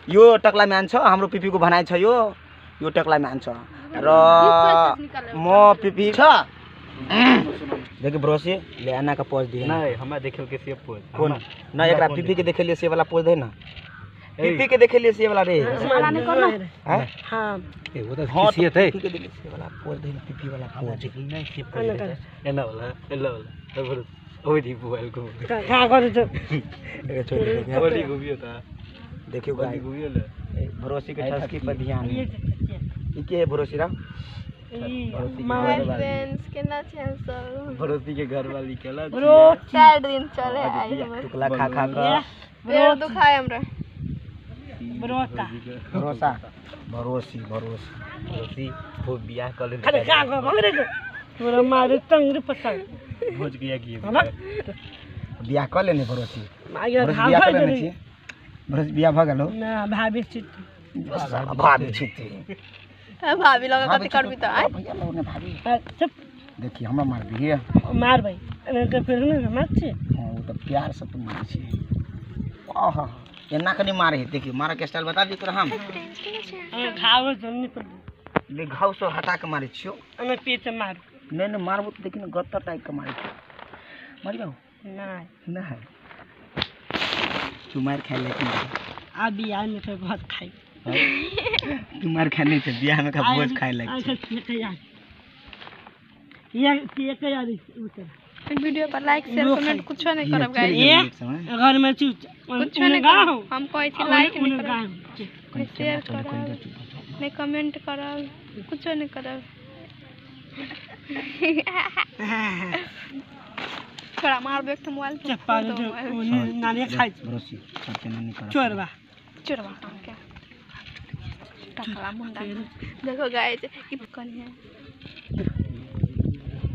यो टक्ला म्यान छ, हाम्रो पिपीको भनाइ छ, यो यो टक्ला म्यान छ र म पिपी छ। देखि भरोसे ले आना का पोज दिए नहीं, हमरा देखल के से पोज कोन न, एकरा पिपी के देखे लिए से वाला पोज दे ना, पिपी के देखे लिए से वाला रे वाला नहीं करना। हैं हां ए वो तो खिसियत है, पिपी के देखे से वाला पोज दे ना, पिपी वाला पोज नहीं से पोज एना वाला एला वाला तब ओइ दी मोबाइल को का कर छ ए छोड़ दे, ओली घुमियो ता देखियो गाइस घुमियो ले भरोसे के ठसकी पर ध्यान ई के है भरोसे रा हाय फ्रेंड्स, केना छै सब? भरोसी के घर वाली केला 4 दिन चले आई हमर टुकला खा खा के पेट दुखाय हमरा। भरोसा भरोसा भरोसी भरोसी भरोसी वो बियाह कर ले खाली का कर रे तोरा मारे तंग पतंग भोज किया की बियाह कर लेने भरोसी बियाह कर लेने छी भरोसी बियाह भ गेलो ना भाभी छी भाभी छी भाभी लगा कथि करबी त आइ भैया लोग ने भाभी चुप देखी हमरा मारबी है मार भाई एना के फिर ने मार छी। हां वो त प्यार से तू मार छी। आहा एना कनी मारे देखी मारे के स्टाइल बता दी तोरा हम। घाव जन्नी पर ले घाव से हटा के मारे छियो एना पेट मार नहीं नहीं मारबो त देखी न गत्तर टाइप के मारे छियो। मारी बाबू नहीं नहीं तू मार खाए ले आ बियाह में तो बहुत खाई तू मार खाए नहीं बियाह में का भोज खाए लग अच्छा ठीक है यार ये के यार वीडियो पर लाइक शेयर कमेंट कुछ नहीं करब गाइस। घर में चीज कुछ नहीं करब हम कहै छी, लाइक नहीं करब, नहीं शेयर करब, नहीं कमेंट करब, कुछ नहीं करब। थोड़ा मारबे त मोबाइल चप्पल नानी खाइ भरोसी सबके नानी कर चोरबा चोरबा के टकला मुंडा। देखो गाइस ई कन है